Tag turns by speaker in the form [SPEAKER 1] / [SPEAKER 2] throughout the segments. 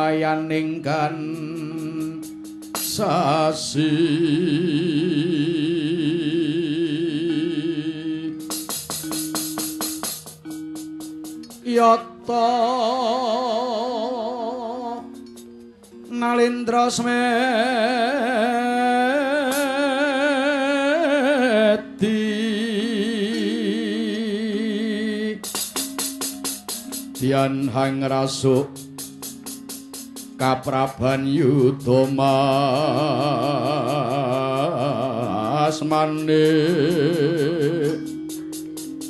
[SPEAKER 1] Cayaning kan sasi yata nalindra smedi dian hang rasuk kapraban yuda mas manik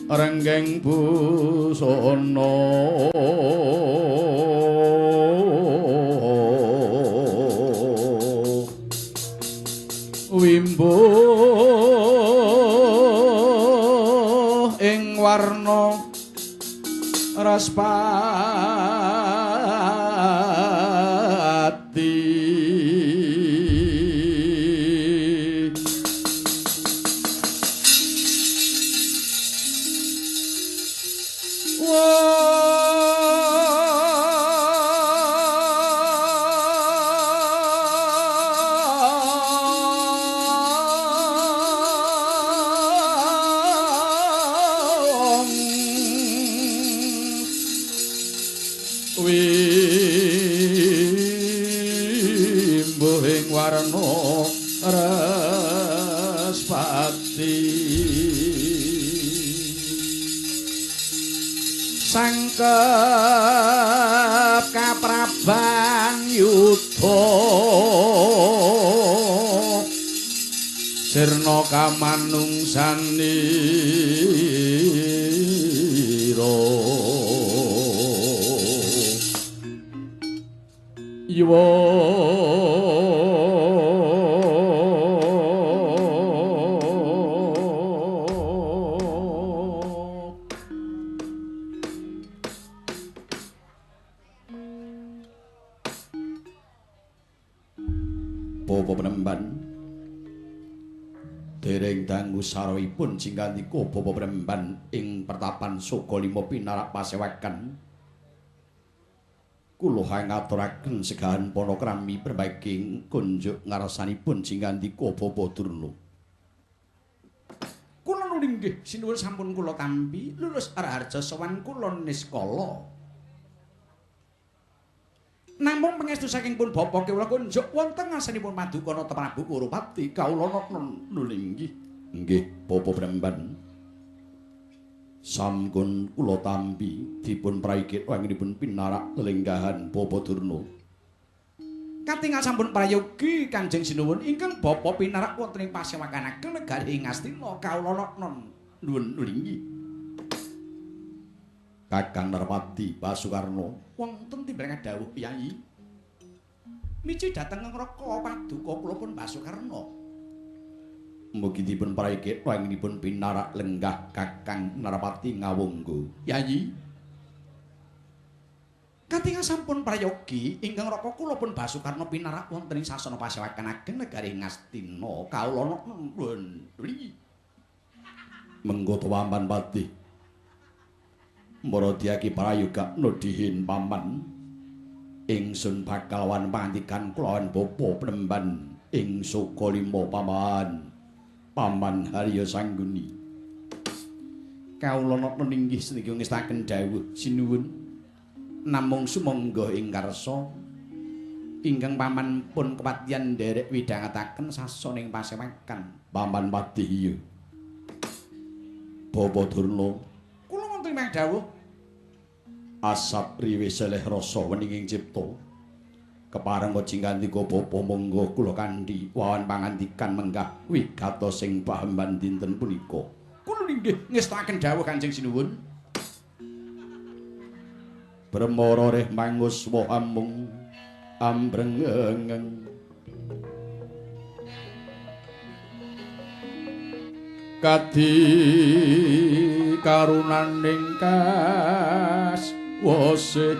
[SPEAKER 1] renggeng busana wimbo ing warna raspati. Sangkep kapraban yuda sirna kamanungsanira yuwa. Bapak Penemban dereng dangu sarawipun jingkandika Bapak Penemban ing pertapan Sukalima pinarak pasewakan kula ngaturaken segahan panakrami perbaging kunjuk ngarsanipun jingkandika Bapak Durna. Kula nuwun inggih sinuwun sampun kula tampi lulus raharja sowan kula niskala. Namung pangestu saking pun Bapak kula kunjuk wonten ngarsanipun Paduka Nata Prabu Kurupati kawula nuwun inggih. Nggih Bapak Penemban sampun kula tampi dipun praigit wanginipun pinarak lelenggahan Bapak Durna. Katingal sampun prayogi Kanjeng Sinuwun ingkang Bapak pinarak wonten ing pasewakan ageng negari Ngastina kawula nuwun inggih. Kakang Narpati Basukarna wonten timbangan dawuh piyayi miji dhateng ngraka paduka kula pun Basukarna. Mugi dipun praigit wanginipun pinarak lenggah Kakang Narpati ngawunggo. Yayi katingal sampun prayogi ingkang raka kula pun Basukarna pinarak wonten ing sasana pasewakan ageng negari Ngastina kawula nuwun. Mengko paman patih Maradiaki prayoga nudihin paman ingsun bakal wan pangandikan kulawan Bapak Penemban ing Sukalima paman Paman Harya Sangguni. Kawula nata inggih sedaya ngestaken dawuh sinuwun namung sumangga ing karsa ingkang paman pun kepatihan nderek widhangetaken sasana ing pasewakan Paman Patih. Iya Bapak Durna kula wonten ing dawuh asap riwis seleh rasa weninging cipta kepareng jingkandika Bapak monggo kula kanthi wawan pangandikan menggah wigatos sing pahemban dinten punika. Kula inggih ngestakaken dawuh Kanjeng Sinuwun. Bremara reh manguswa amung ambrengeng kadi karunaning kas wose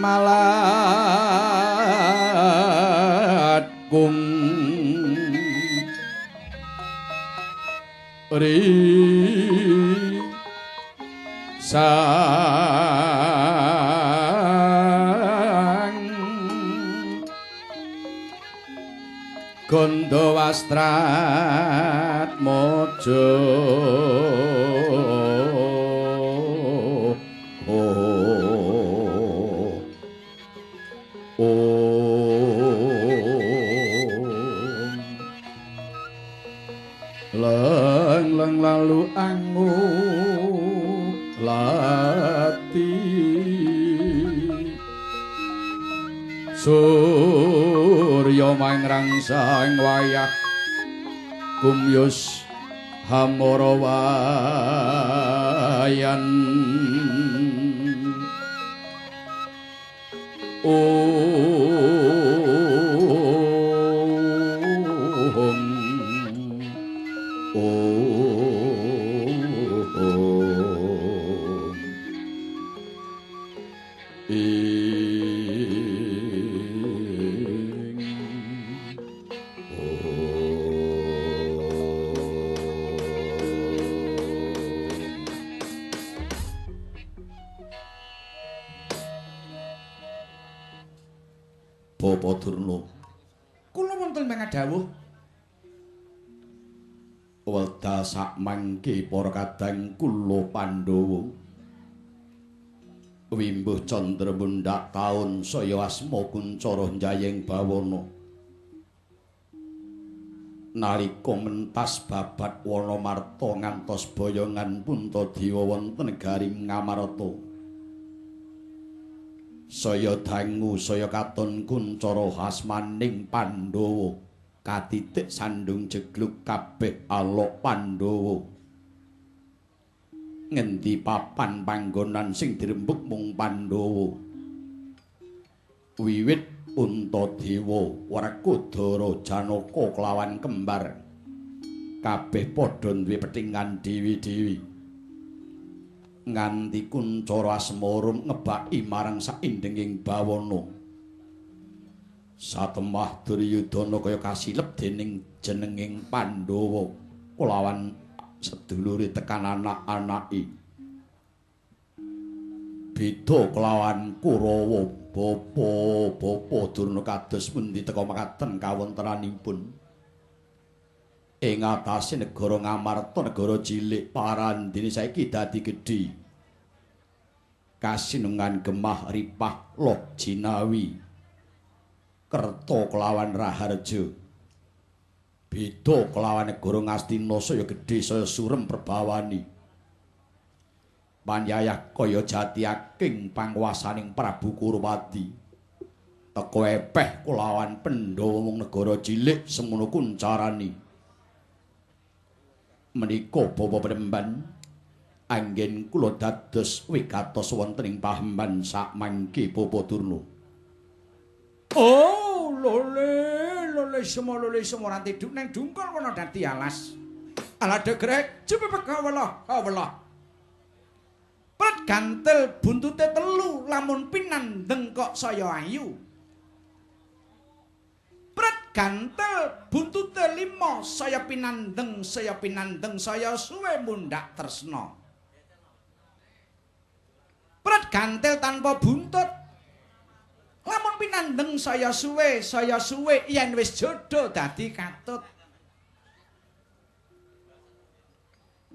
[SPEAKER 1] Malat kung ri sang Gondo wastrat mojo leng leng lalu angu lati surya mangrangsang wayah kumyus hamara wayan Bapa Durna.
[SPEAKER 2] Kula wonten mangadhawuh.
[SPEAKER 1] Wekdal sakmangke para kadang kula Pandhawa. Wimbuh candra mundhak taun saya asma kuncara njayeng bawana. Nalika mentas babat Wanamarta ngantos boyongan Puntadewa wonten negari Ngamarta. Saya dangu saya katon kuncara asmaning Pandhawa katitik sandung jegluk kabeh alok Pandhawa. Ngendi papan panggonan sing dirembug mung Pandhawa. Wiwit Puntadewa Werkudara Janaka kelawan kembar kabeh padha duwe pethingan dewi-dewi. Nganti kuncara asmara ngebaki marang saindenging bawana. Satemah Duryudana kaya kasilep dening jenenging Pandhawa kelawan sedulure tekan anak-anake. Beda kelawan Kurawa bapa-bapa Durna kados pundi teka makaten kawontenanipun. Ing atase negara Ngamarta negara cilik parandene saiki dadi gedhe. Kasinengan gemah ripah loh jinawi kerta kelawan raharja. Beda kelawan negara Ngastina saya gedhe saya surem perbawani. Panyayah kaya jati aking panguwasaning Prabu Kurupati. Teka epeh kelawan Pandhawa mung negara cilik semono kuncarani. Menika bapa Penemban anggen kula dados wigatos wonten ing pahemban sakmangke Bapa Durna.
[SPEAKER 2] Oh, lole, lole semua ranti duk nang dungkul kono dadi alas. Alah degrek jebebek welah, welah. Pret gantel buntute telu lamun pinandeng kok saya ayu. Pret gantel buntute lima saya pinandeng saya suwe mundhak tresna. Pret gantel tanpa buntut lamun pinandeng saya suwe yen wis jodoh dadi katut.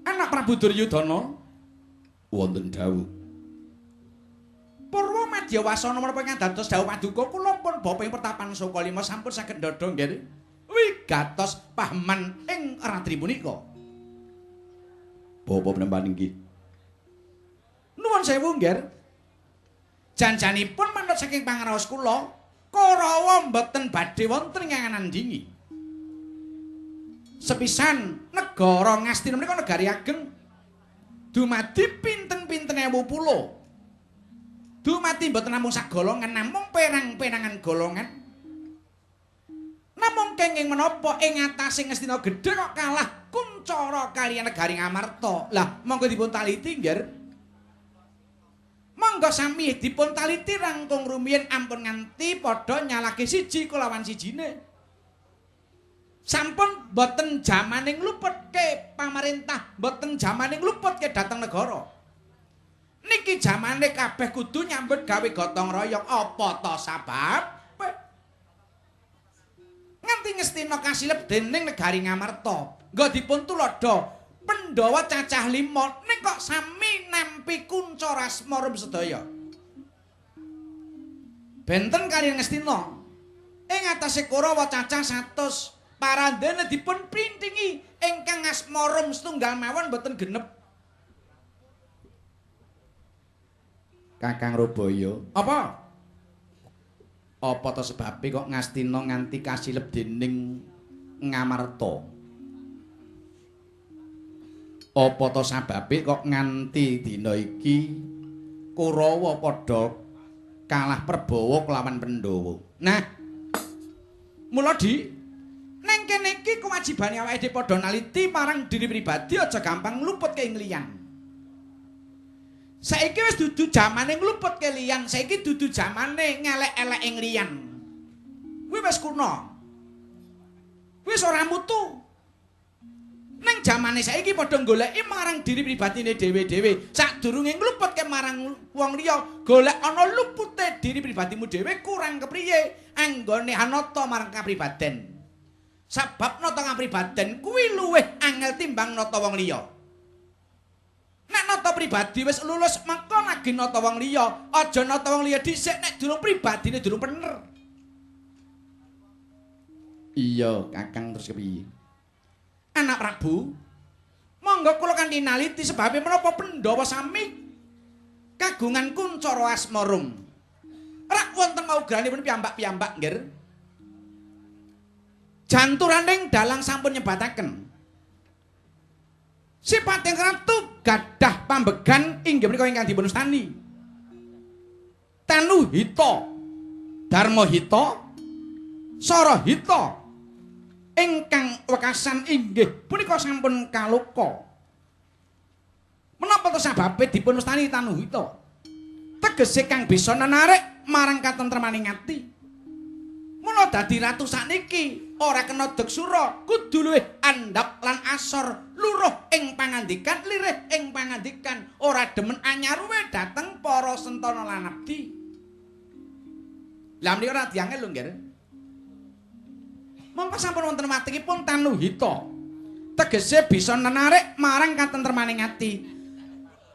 [SPEAKER 2] Anak Prabu Duryudana
[SPEAKER 1] wonten dawuh.
[SPEAKER 2] Purwa Madyawasana menapa ingkang dados dawuh paduka kula pun bapa ing pertapan Sukalima sampun saged ndhodha nggih wigatos paheman ing ratri punika.
[SPEAKER 1] Bapa Penemban inggih.
[SPEAKER 2] Nuwun sewu nggih. Janjanipun manut saking pangraos kula Kurawa mboten badhe wonten ingkang nandingi. Sepisan negara Ngastina menika negari ageng. Dumadi pinten-pinten ewu pulo. Dumadi mboten namung sak golongan, namung perang-perangan golongan. Namung kenging menapa ing atase Ngastina gedhe kok kalah kuncara kaliyan negari Ngamarta. Lah monggo dipun taliti nggih. Monggo sami dipun taliti rangkung rumiyin ampun nganti padha nyalahke siji kelawan sijine. Sampun boten jamane ngluputke pamarentah, boten jamane ngluputke dhateng negara. Niki jamane kabeh kudu nyambut gawe gotong royong. Apa to sababe? Nganti Ngastina kasilep dening negari Ngamarta, nggo dipun tuladha Pandhawa cacah 5 ning kok sami nampi kuncara asmara sedaya. Benten kaliyan Ngastina. Ing atase Kurawa cacah 100, parandene dipun printingi ingkang asmara setunggal mawon boten genep.
[SPEAKER 1] Kakang Rubaya,
[SPEAKER 2] apa?
[SPEAKER 1] Apa to sebabe kok Ngastina nganti kasilep dening Ngamarta? Apa to sababe kok nganti dina iki Kurawa padha kalah perbawa kelawan Pandhawa?
[SPEAKER 2] Nah, mula di neng kene iki kewajibane awake dhewe padha naliti marang diri pribadi, aja gampang ngluputke ing liyan. Saiki wis dudu jamane ngluputke liyan, saiki dudu jamane ngelek-elek ing liyan. Kuwi wis kuno. Wis ora mutu. Neng jamane saiki padha goleki marang diri pribadine dhewe-dhewe. Sadurunge ngluputke marang wong liya, golek ana lupute diri pribadimu dhewe kurang kepriye anggone anata marang kapribaden. Sebab nata kapribaden kuwi luwih angel timbang nata wong liya. Nek nata pribadi wis lulus, mengko lagi nata wong liya. Aja nata wong liya dhisik nek durung pribadine durung bener.
[SPEAKER 1] Iya, Kakang, terus kepiye?
[SPEAKER 2] Anak Prabu, monggo kula kanthi naliti sebabe menapa Pandhawa sami kagungan kuncara asmarum. Rak wonten maugranipun piyambak-piyambak nggih. Janturaning dalang sampun nyebataken. Sipating ratu gadah pambegan inggih menika ingkang dipun wastani Tanu Hita, Dharma Hita, Sara Hita. Ingkang wekasan inggih punika sampun kaloka. Menapa to sababe dipun wastani Tanuhita? Tegese kang bisa nenarik marang katentremaning ati. Mula dadi ratu sakniki ora kena deksura, kudu luwih andhap lan asor, luruh ing pangandikan, lirih ing pangandikan, ora demen anyaruwe dhateng para sentana lan abdi. Lah menika ora diangel lho, nggih. Mongko sampun wonten watekipun Tanuhita. Tegese bisa nenarik marang katentremaning ati.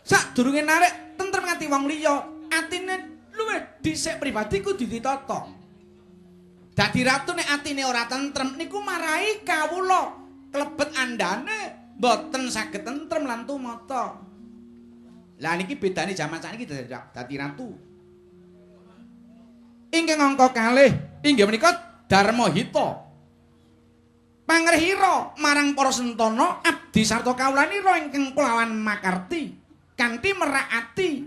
[SPEAKER 2] Sadurunge narik tentrem ati wong liya, atine luwih dhisik pribadi kudu ditata. Dadi ratu nek atine ora tentrem niku marai kawula klebet andane mboten saged tentrem lan tumata. Lah niki bedane jaman sakniki dadi ratu. Ingkang angka kalih inggih menika Dharma Hita. Pangrihira marang para sentana abdi sarta kawulanira ingkang kulawan makarti kanthi merak ati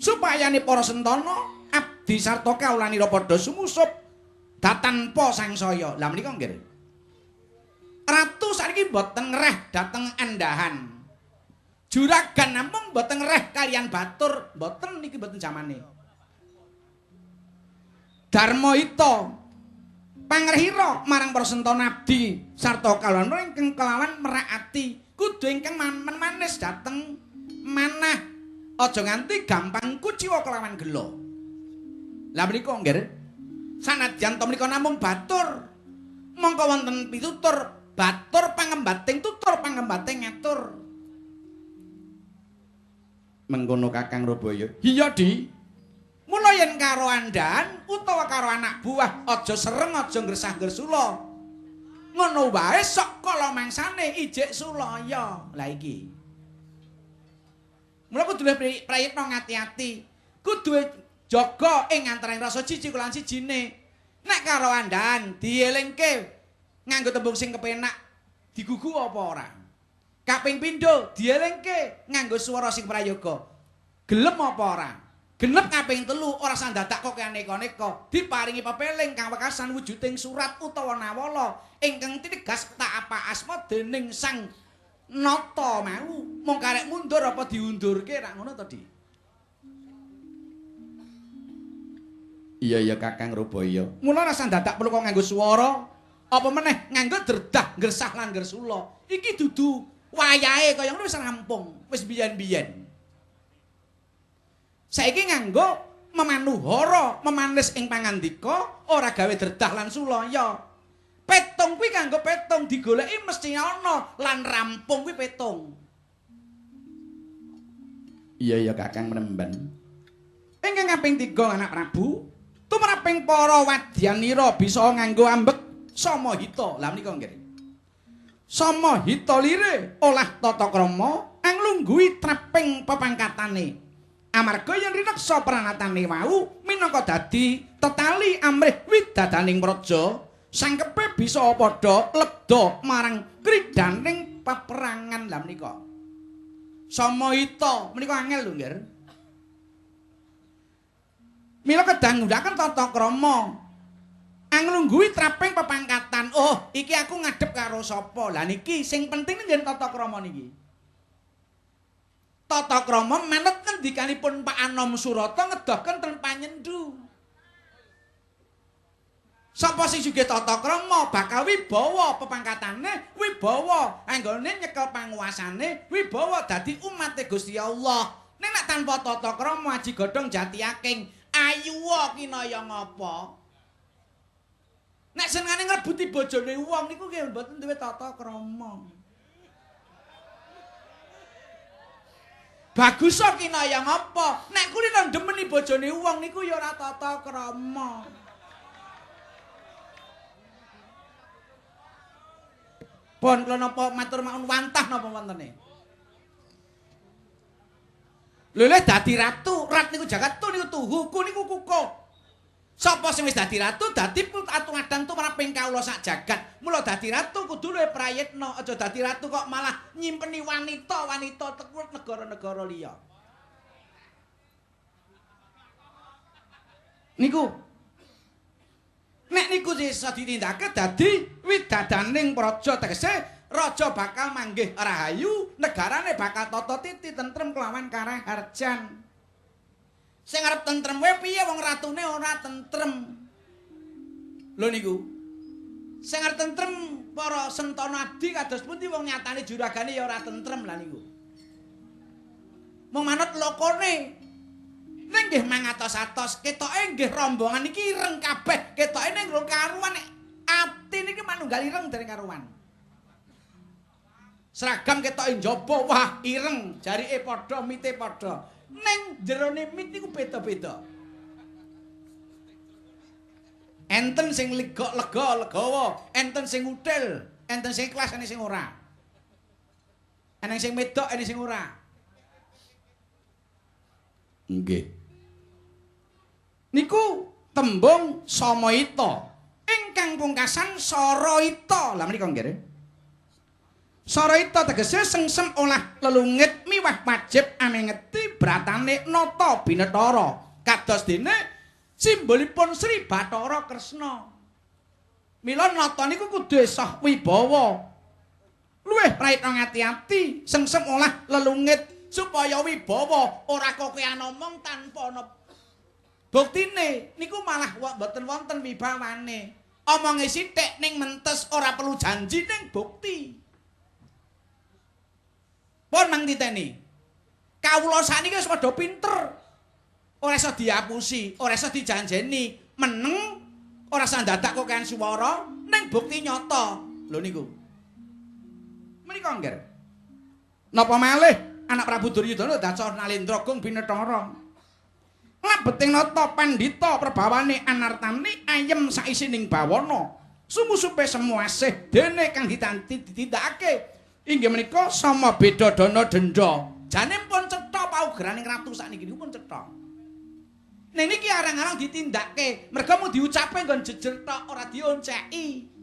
[SPEAKER 2] supayane para sentana abdi sarta kawulanira padha sumusup datanpa sangsaya. Lah menika nggih. Ratu sakniki mboten ngreh dhateng andhahan. Juragan namung mboten ngreh kaliyan batur, mboten niki mboten jamane. Dharma Hita pangrihira marang para sentana abdi sarta kawulanira ingkang kelawan merak ati kudu ingkang manis dhateng manah, aja nganti gampang kuciwa kelawan gela. Lah menika nggih, sanadyan to menika namung batur, mongko wonten pitutur batur pangembating tutur pangembating ngatur.
[SPEAKER 1] Mengkono Kakang Rubaya.
[SPEAKER 2] Iya, Di. Mula yen karo andhan utawa karo anak buah aja sereng, aja gresah-gresula. Ngono wae sok kala mangsane ijik sulaya. Lah iki. Mula kudu prayitna ngati-ati. Kudu jaga ing antaraning rasa jijik lan sijine. Nek karo andhan dielingke nganggo tembung sing kepenak, digugu apa ora? Kaping pindho dielingke nganggo swara sing prayoga. Gelem apa ora? Genep kaping telu ora sandadak kok aneka-neka diparingi pepeling kang wekasan wujuding surat utawa nawala ingkang tinegas tak apa asma dening Sang Nata mau. Mung karek mundur apa diundurke rak ngono to, Di?
[SPEAKER 1] Iya iya Kakang Rubaya.
[SPEAKER 2] Mula rasa dadak perlu kok nganggo swara, apa meneh nganggo dredah, gresah lan gresula. Iki dudu wayahe kaya ngono wis rampung, wis biyen-biyen. Saiki nganggo memanuhara, memanis ing pangandika, ora gawe dredah lan sulaya. Petung kuwi kanggo petung digoleki mesti ana lan rampung kuwi petung.
[SPEAKER 1] Iya iya Kakang Mremben.
[SPEAKER 2] Ingkang kaping 3 anak Prabu, tumraping para wadyanira bisa nganggo ambek samahita. Lah menika nggih. Samahita lire olah tata krama anglungguhi traping pepangkatane. Amarga yen rineksa pranatane wau minangka dadi tetali amrih widadaning praja, sangkepe bisa padha lebda marang kridaning peperangan. Lah menika. Samahita menika angel lho nggih. Mila kedah nggunakaken tata krama. Anglungguhi traping pepangkatan. Oh, iki aku ngadhep karo sapa? Lah niki sing penting nggih tata krama niki. Tata krama manut ngendikanipun Pak Anom Surata ngedohken ten panyendu. Sapa sing sugih tata krama bakal wibawa pepangkatane, wibawa anggone nyekel panguasane, wibawa dadi umate Gusti Allah. Ning nek tanpa tata krama aji godhong jati aking, ayuwa kinaya ngapa? Nek senengane ngrebuti bojone wong niku nggih mboten duwe tata krama. Bagus kinaya ngapa? Nek kulino ndemeni bojone wong niku ya ora tata krama. Pun kula napa matur maun wantah napa wontene? Lho leh dadi ratu, rat niku jagat, tu niku tuhu, ku niku kukuh. Sapa sing wis dadi ratu dadi atuh-adan tumraping kawula sak jagat. Mula dadi ratu kudu luwih prayitna, aja dadi ratu kok malah nyimpeni wanita-wanita teko negara-negara liya. Niku nek niku iso ditindakake dadi widadaning praja, tegese raja bakal manggih rahayu, negarane bakal tata titi tentrem kelawan karaharjan. Sing arep tentrem wae piye wong ratune ora tentrem. Lho niku. Sing arep tentrem para sentana abdi kados pundi wong nyatane juragane ya ora tentrem lah niku. Mung manut lokone. Ning nggih mangatos-atos ketoke nggih rombongan iki ireng kabeh, ketoke ning rong karuan nek ati niki manunggal ireng dereng karuan. Seragam ketoke njaba wah ireng, jarike padha, mite padha. Ning jerone mit niku beda-beda. Enten sing lega-lega legawa, enten sing util, enten sing ikhlas, enten sing ora. Enten sing medok, enten sing ora.
[SPEAKER 1] Nggih.
[SPEAKER 2] Niku tembung samaita. Ingkang pungkasan saraita. Lah menika nggih. Saraita tegese sengsem olah lelungit miwah wajib amengeti bratane nata binetara. Kados dene simbolipun Sri Bathara Kresna. Mila nata niku kudu esah wibawa. Luwih prayitna ngati-ati sengsem olah lelungit supaya wibawa ora kokean omong tanpa ana buktine. Niku malah mboten wonten wibawane. Omonge sithik ning mentes ora perlu janji ning bukti. Pun mang titeni. Kawula sakniki wis padha pinter. Ora iso diapusi, ora iso dijanjeni, meneng ora iso ndadak kok kan swara ning bukti nyata. Lho niku. Menika nggih. Napa malih anak Prabu Duryudana daca Nalendra Gung Binethara. Mlebeting nata pandhita prabawane anartani ayem saisining bawana. Sumusupe semuasih dene kang ditanti ditindakake. Inggih menika sama beda dana denda. Jane pun cetha paugerane ratu sakniki niku pun cetha. Ning niki arang-arang ditindakke, merga mung diucape nggon jejer tok ora dionceki.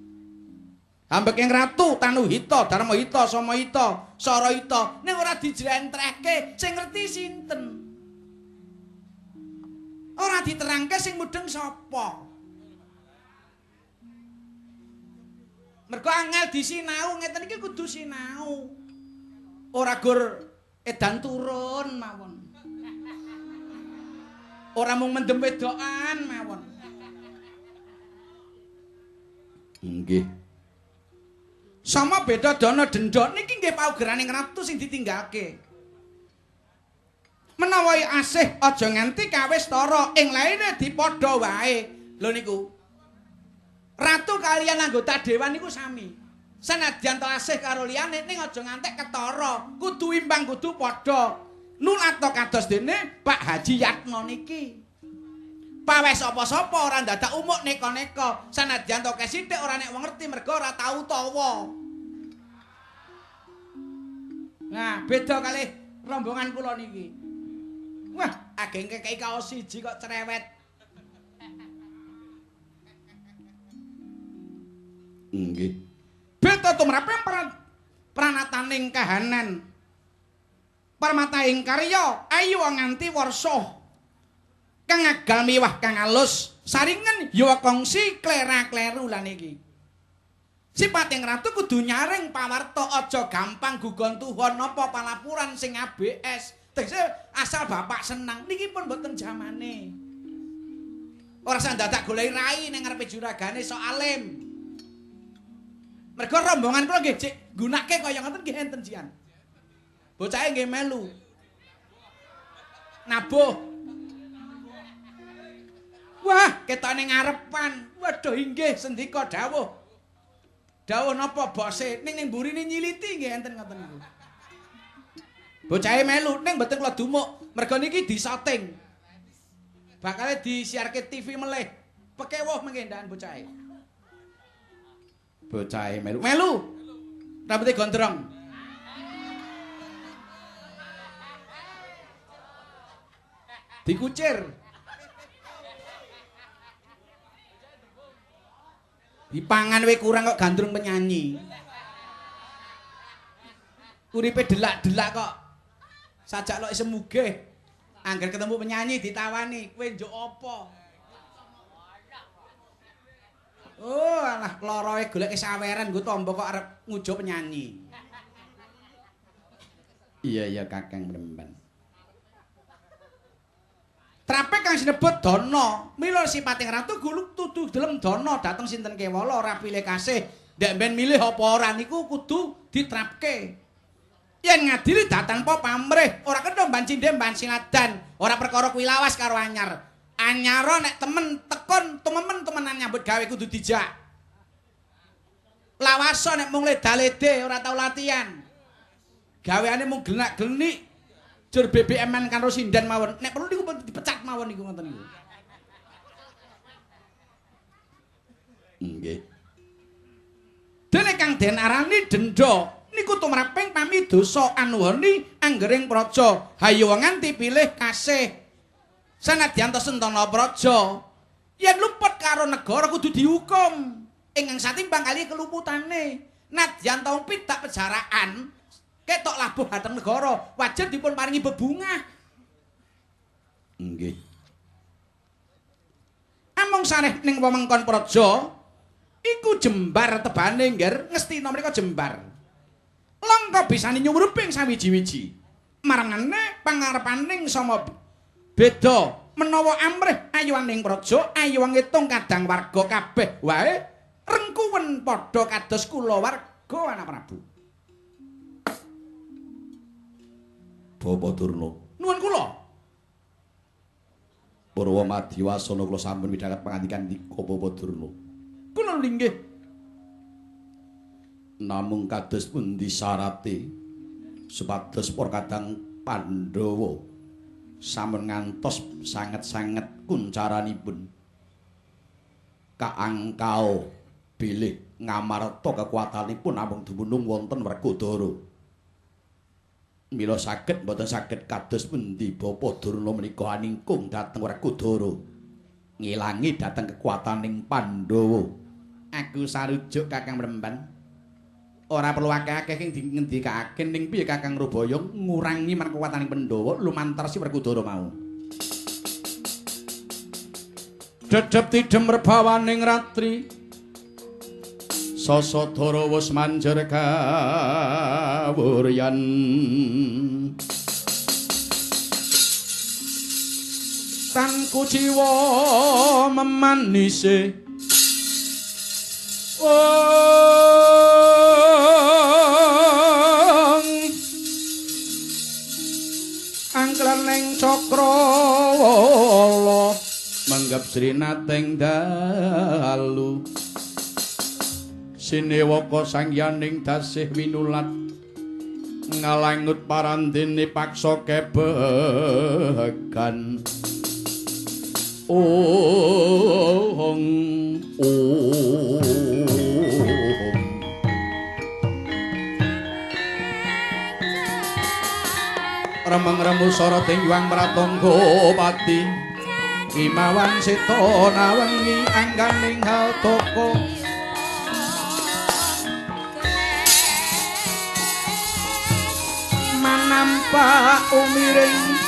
[SPEAKER 2] Ambeking ratu tanuhita, darmahita, samahita, sarahita ning ora dijlentrehke, sing ngerti sinten? Ora diterangke sing mudheng sapa? Mergo angel disinau, ngeten iki kudu sinau. Ora gur edan turun mawon. Ora mung mendem wedokan mawon.
[SPEAKER 1] Nggih.
[SPEAKER 2] Sama beda dana denda niki nggih paugeraning ratu sing ditinggalke. Menawa asih aja nganti kawis tara ing laine dipadha wae. Lho niku. Ratu kaliyan anggota dewan niku sami. Sanadyan to asih karo liyane ning aja ngantek ketara, kudu imbang kudu padha. Nulata kados dene Pak Haji Yatno niki. Paweh sapa-sapa ora ndadak umuk neka-neka. Sanadyan to sithik ora nek wong ngerti mergo ora tau tawa. Nah, beda kalih rombongan kula niki. Wah, ageng kekeki kaos siji kok cerewet.
[SPEAKER 1] Nggih.
[SPEAKER 2] Beda tumrape pranataning kahanan. Permataing karya ayu nganti warsa. Kang agal miwah kang alus, saringan ya kongsi klera-kleru lan iki. Sipating ratu kudu nyaring pawarta aja gampang gugon tuhon napa palapuran sing ABS. Tegese asal bapak senang niki pun mboten jamane. Ora sak dadak goleki rai ning ngarepe juragane sok alim. Mergo rombongan kula nggih cek nggunake kaya ngoten nggih enten jian. Bocahe nggih melu. Nabuh. Wah, ketone ngarepan. Waduh inggih sendika dawuh. Dawuh napa bose ning ning mburine nyiliti nggih enten ngoten niku. Bocahe melu ning mboten kula dumuk, mergo niki disoting. Bakale disiarke TV melih. Pekewuh mengke ndakan bocahe.
[SPEAKER 1] Bocahe melu.
[SPEAKER 2] Melu. Rambute gondrong. Dikucir. Dipangan we kurang kok gandrung penyanyi. Uripe delak-delak kok. Sajak lok semugih. Angger ketemu penyanyi ditawani, kowe njuk apa? Oh, alah loroe golek saweran nggo tombo kok arep ngujuk penyanyi.
[SPEAKER 1] Iya iya Kakang Bremban.
[SPEAKER 2] Trape kang sinebut dana, mila sipating ratu guluk tuduh delem dana dhateng sinten kewala ora pilih kasih. Ndek ben milih apa ora niku kudu ditrapke. Yen ngadili tanpa pamrih, ora kena mban cindhe mban siladan, ora perkara kuwi lawas karo anyar. Anyara nek temen tekon tememen temenan nyambut gawe kudu dijak. Lawaso nek mung leda-lede ora tau latihan. Gaweane mung glenak-glenik. Jur BBM-an karo sinden mawon. Nek perlu niku dipecat mawon niku ngoten niku.
[SPEAKER 1] Nggih.
[SPEAKER 2] Dene kang den arani denda niku tumraping pamidosa anuhoni anggering praja. Hayo nganti pilih kasih. Sanadyan to sentana praja, yen luput karo negara kudu dihukum. Ingkang satimbang kali keluputane. Nadyan to pidak pejaraan, ketok labuh dhateng negara, wajar dipun paringi bebungah.
[SPEAKER 1] Nggih.
[SPEAKER 2] Amung sareh ning wewengkon praja iku jembar tebane ngger ngestina mriko jembar. Langka bisane nyumruping sawiji-wiji. Marangane pangarepaning sama beda menawa amrih ayuaning praja ayu ngitung kadang warga kabeh wae rengkuwen padha kados kula warga anak Prabu.
[SPEAKER 1] Bapak Durna.
[SPEAKER 2] Nuwun kula.
[SPEAKER 1] Purwa Madiwasana kula sampun midhanget pangandikan dika Bapak Durna.
[SPEAKER 2] Kula linggih.
[SPEAKER 1] Namung kados pundi syarate supados para kadang Pandhawa sampun ngantos sanget-sanget kuncaranipun kaangkao bilih ngamarta kekuatanipun namung dumunung wonten Werkudara. Mila saged mboten saged kados pundi Bapak Durna menika aningkung dhateng Werkudara ngilangi dhateng kekuataning Pandhawa.
[SPEAKER 2] Aku sarujuk Kakang Mremban. Ora perlu akeh-akeh sing ngendikake ning piye Kakang Rubaya ngurangi marang kekuataning Pandhawa lumantar si Werkudara mau.
[SPEAKER 1] Dedep tidhem rebawaning ratri Sasadara wis manjer kawuryan. Tan kuciwa memanise wong angklan ning cakrawala menggep srinateng dalu sinewaka sangyaning dasih winulat ngalangut parandene paksa kebegan. Ong ong remeng remu soroting yuang mratangga pati kimawan seta nawengi angganing haltaka manampak umiring.